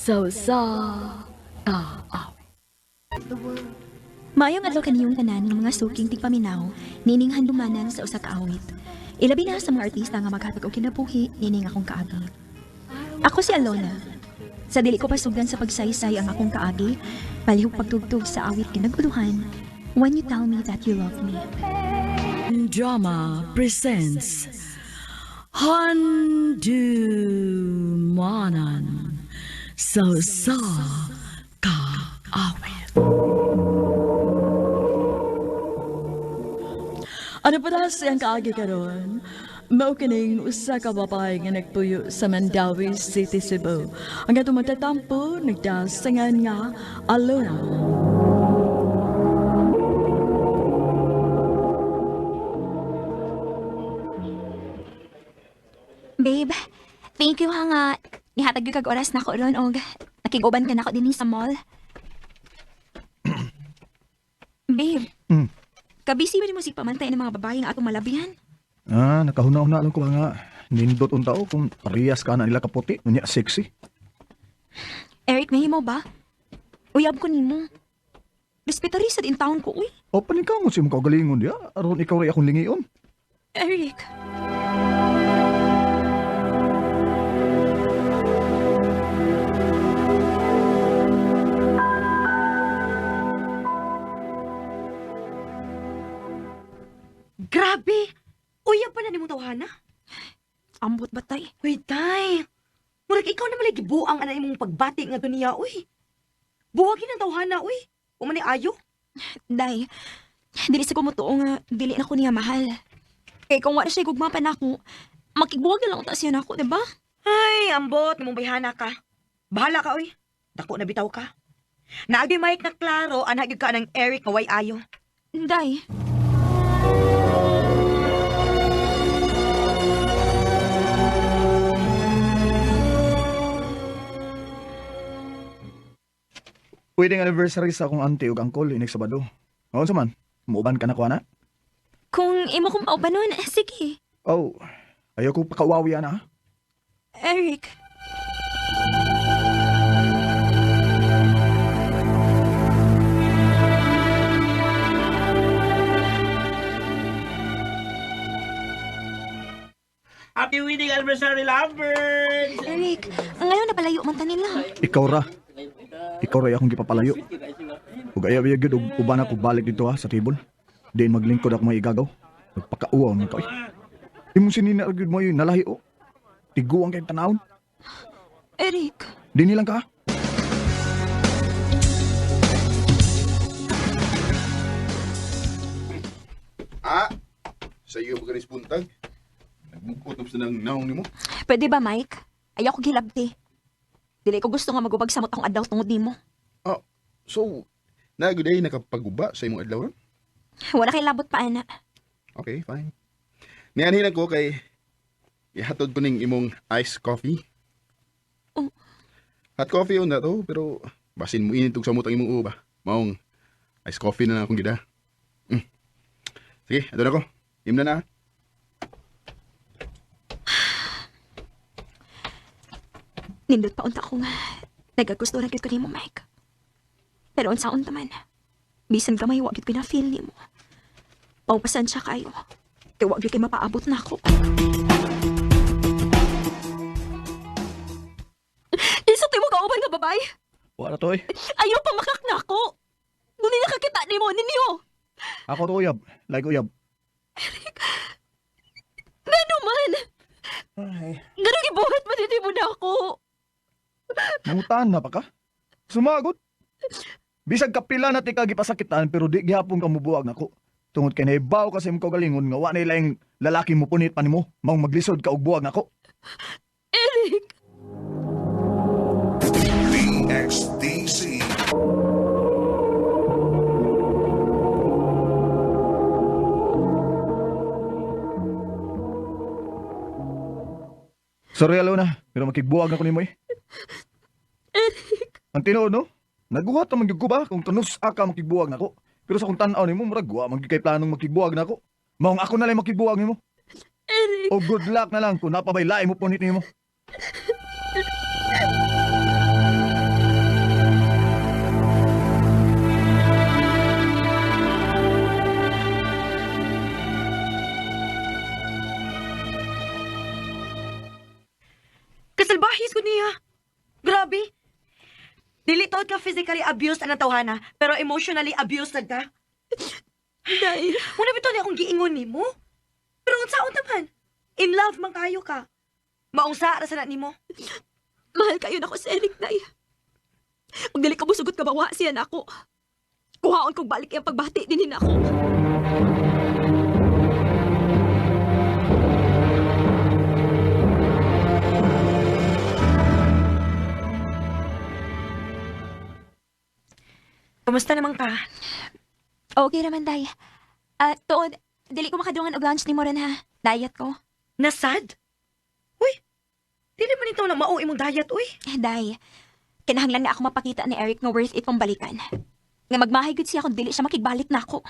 Sa usa ka awit. Maayong adlaw kaniyong tanan nga mga suking tigpaminaw nining handumanan sa usa ka awit. Ilabi na sa mga artista nga maghatag og kinabuhi nining akong kaagi. Ako si Alona. Sa dili ko pasugdan sa pagsaysay ang akong kaagi, palihog pagtugtog sa awit kinaguluhan, When You Tell Me That You Love Me. Drama presents Handumanan sa usa ka awit. Ano pa na siyang kaagi karon? Mao kining usa ka babae nga nagpuyo sa Mandawi City, Cebu. Ang atong matatampo nagdasangan nga Alona. Babe, thank you ha nga nihatag gyud kag oras nako ron og nakig-uban ka nako dinhi sa mall. Babe, kabisi ba nimo sig pamantay ng mga babae nga atong malabihan? Ah, nakahuna-huna lang ko ba nga. Nindot unta o kung parehas ka na nila kaputi, unya sexy. Eric, mahimo ba? Uyab ko nimo. Respeto rin sa din taon ko, uy. O panikaw mo si mong kaugalingon diya, aron ikaw ray akong lingion. Eric. Grabe! Uyab pa na nimong tawhana. Ambot ba tay? Uy, tay. Murag ikaw na malay gibuang ana imong pagbati nga niya, uy. Buwagin ang tawhana, uy. Umani ayo. Day, dili sa kumutuo nga, dili na ko niya mahal. Kay kung wala siya gugma pa nako, makigbuwag na lang unta siya nako, di ba? Ay, ambot nimong bayhana ka. Bahala ka, uy. Dako na bitaw ka. Naagi Mike na klaro, ana gyud ka ng Eric nga way ayo. Day, Wedding anniversary sa akong auntie ug uncle inig Sabado. Unsa man? Muuban ka na ko ana? Kung imo kong paubanon, sige. Oh, ayaw ko pakauwawi ana. Eric. Happy wedding anniversary, lovebirds! Eric, ngayon napalayo man ta nila. Ikaw ra. Ikaw ra akong gipapalayo. Ug ayaw ayaw gyud og uban ako balik dito ha sa table. Diin maglingkod ako may igagaw. Nagpakauwaw man ka oy. Imong sinina ra gyud mo yun nalahi o. Tiguang kay tanawon. Eric. Dini lang ka. Ha? Ah, sa iyo ba ganis buntag? Nagmugkot na sa nang naong nimo. Pwede ba, Mike? Ayaw ko gilabti. Dili ko gusto nga magubag samot akong adlaw tungod nimo. Ah, so naguday nakapaguba sa imong adlaw ron? Wala kay labot pa, ana. Okay, fine. Nianhin ako kay ihatod ko ning imong iced coffee. Oh. Hot coffee on na to, pero basin mo init og samot ang imong uba. Maong iced coffee na lang akong gida. Mm. Sige, adto na ko. Imna na. Ah. Nindot pa unta ko nga. Nagagusto ra gyud ko nimo, Mike. Pero unsaon ta man. Bisan gamay wa gyud ko na-feel nimo. Paupasan siya kayo. Kay wa gyud kay mapaabot na ako. Isa to mo kauban nga babae. Wala to eh. Ayaw pa makak na ako. Dili nakakita nimo ninyo. Ako to uyab. Like uyab. Ngano man? Ay. Ngano gibuhat man hindi mo na ako. Nangutan na pa ka? Sumagot. Bisag kapila na tika gipasakitan pero di gihapon ka mubuwag nako. Tungod kay nahibaw kasi imong kaugalingon nga wa na ilaing lalaki mo punit pa nimo, maong maglisod ka og buwag nako. Eric. DXDC. Sorry Alona, pero makigbuwag na ko nimo eh. Ang tinuod no? Naguhat man gyud ko ba kung kanus ka makigbuwag nako. Pero sa kung tan-aw nimo murag wa man gyud kay planong makigbuwag nako. Maong ako na lang makigbuwag nimo. Eric. O good luck na lang kung napabay lain mo punit nimo. Dili tuod ka physically abused ang tawhana, pero emotionally abused sad ka. Day, Muna bitaw ni akong giingon nimo. Pero unsaon ta man? In love man kayo ka. Maong sa ra sa na nimo. mahal kayo nako si Eric, Day. Pag dili ka musugot ka bawa siya nako. Kuhaon kong balik iyang pagbati din nako. Kumusta naman ka? Okay naman, Day. Ah, tuod, dili ko makadungan og lunch ni mo ron ha. Diet ko. Nasad? Uy, dili man ito na mao imong diet, uy. Eh, Day, kinahanglan nga ako mapakita ni Eric nga worth it kong balikan. Nga magmahay gud siya kung dili siya makigbalik na ako.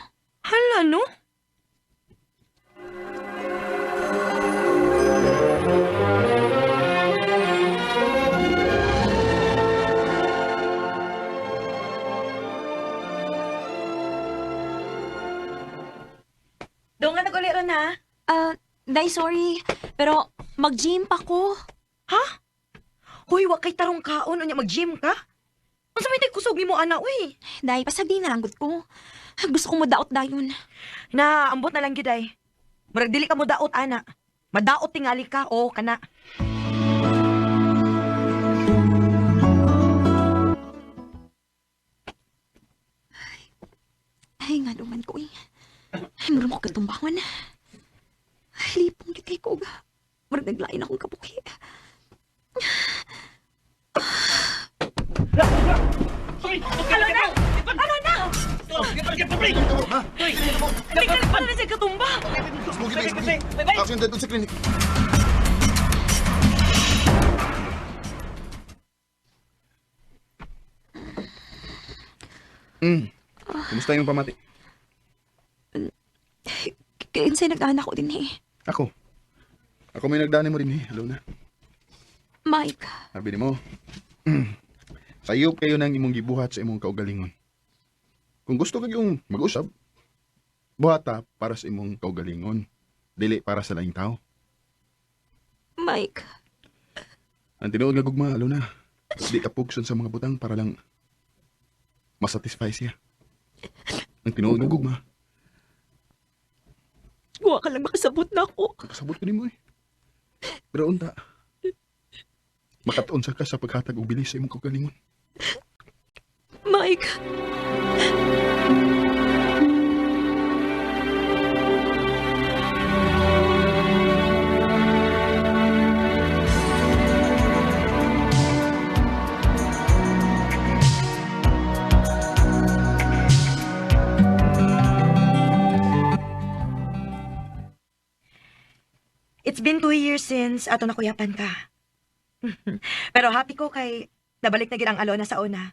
Hala, no? Doon nga nag-uli ron, ha? Ah, Day, sorry. Pero mag-gym pa ko. Ha? Hoy, wa kay tarong kaon unya mag-gym ka? Unsa may kusog nimo ana, uy? Day, pasagdi na lang gud ko. Gusto ko mo daot dayon. Na, ambot na lang gyud ay. Murag dili ka mo daot ana. Madaot tingali ka o kana. Ay, nga naman ko eh. Ay, murag mo katumbangon. Ay, lipong gyud kay ko. Murag naglain akong kabuhi. Ano na? Ano na? Tingnan pa na siya katumba. Smoky ba, smoky. Ako yung dadun sa clinic. Kumusta yung pamati? Kinsay nagdaan ako din eh. Ako. Ako may nagdani mo rin eh. Hello na. Mike, Sabi ni mo, sayop kayo ng imong gibuhat sa imong kaugalingon. Kung gusto kag yung mag-usab, buhata para sa imong kaugalingon, dili para sa laing tao. Mike, Ang tinuod nga gugma, alo na. Di ka pugson sa mga butang para lang masatisfy siya. Ang tinuod nga gugma, wa ka lang makasabot na ako. kasabot ko nimo eh. Pero unta, makatuon sa ka sa paghatag og bilis sa imong kaugalingon. Mike. It's been 2 years since ato nakuyapan ka. Pero happy ko kay nabalik na gid ang Alona sa una.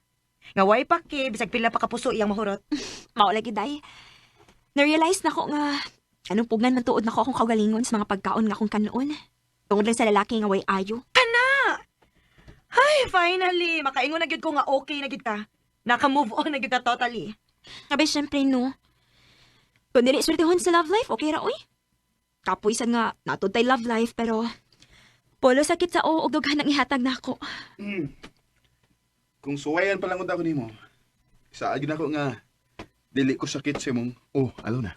Nga way pa ki, bisag pila pa kapuso iyang mahurot. Mao lagi day. Na-realize na ko nga anong pugnan man tuod nako akong kaugalingon sa mga pagkaon nga akong kanoon. Tungod lang sa lalaki nga way ayo. Kana! Ay, finally! Makaingon na gid ko nga okay na gid ka. Naka-move on na gid ka totally. Abay, syempre no. Kung dili swertehon sa love life, okay ra oy. Kapoy sad nga natod tay love life pero polo sakit sa o og dughan ang ihatag nako. Kung suwayan pa lang unta ko nimo, saad gyud ako nga dili ko sakit sa imong oh, alo na.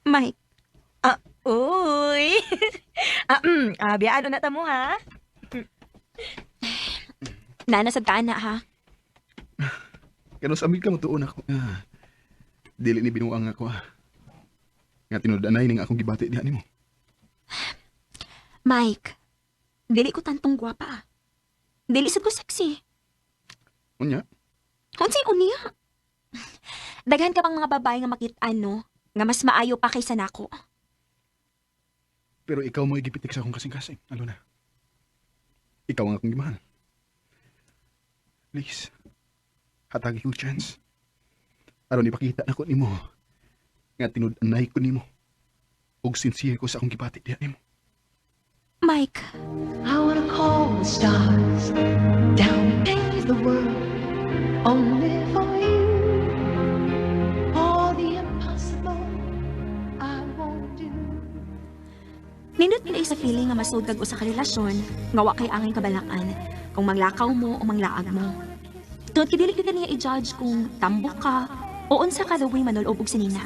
Mike, Ah, uy! Biyaan na ta mo ha? nana sad ka na ha. Kano sa amig ka matuon ako nga dili ni binuang ako ah. Nga tinud-anay ning akong gibati diha nimo. Mike, dili ko tantong gwapa. Ah. Dili sad ko sexy. Unya, Unsay unya? Daghan ka pang mga babae nga makit-an no, nga mas maayo pa kaysa nako. pero ikaw mo gipitik sa akong kasing-kasing. Alo na. Ikaw ang akong gimahal. Please. Hatagi ko chance. Aron ipakita nako nimo nga tinud-anay ko nimo. Ug sincere ko sa akong gibati diha nimo. Mike, I wanna call the stars down and paint the world only for you. All the impossible I won't do. nindot nila sa feeling nga masud kag usa ka relasyon nga wa kay angay kabalakan kung manglakaw mo o manglaag mo. Tungod kay dili ka niya i-judge kung tambok ka o unsa ka the way manulob og sinina.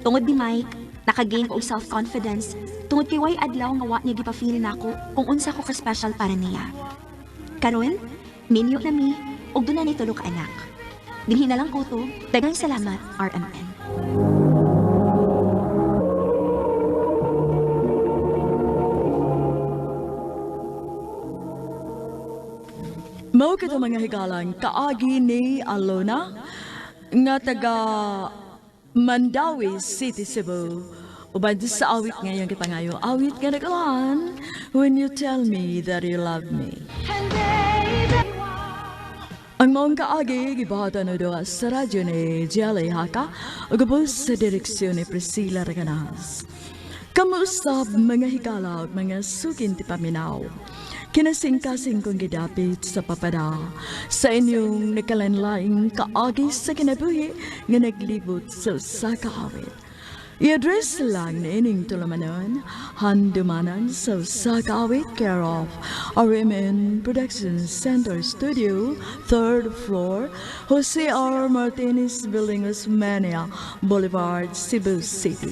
Tungod ni Mike, nakagain ko og self-confidence tungod kay way adlaw nga wa niya gipa-feel nako kung unsa ko ka-special para niya. Karon, minyo na mi ug duna ni tulo ka anak. Dinhi na lang ko to. Daghang salamat, RMN. Mao kito mga higalang kaagi ni Alona nga taga Mandawi City, Cebu. Uban sa awit ngayong gipangayo, awit nga naglaan, "When You Tell Me That You Love Me." Ang maong kaagi gibahatan na doa sa radyo ni Jelly Haka ug ubos sa direksyon ni Priscilla Reganas. Kamusta mga higala ug mga sukin ti paminaw? Kinasingkasing kong gidapit sa papada sa inyong nakalanlaing kaagi sa kinabuhi nga naglibot sa usa ka awit. I-address lang na ining tulumanon, Handumanan sa usa ka awit, care of RMN Production Center Studio, third floor, Jose R. Martinez Building, Osmania Boulevard, Cebu City.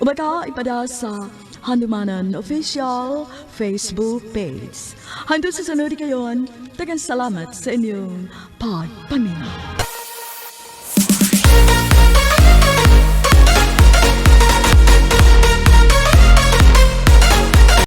Ubaka ipada sa Handumanan Official Facebook page. Hangtod sa sunod kayon, daghang salamat sa inyong pagpaminaw.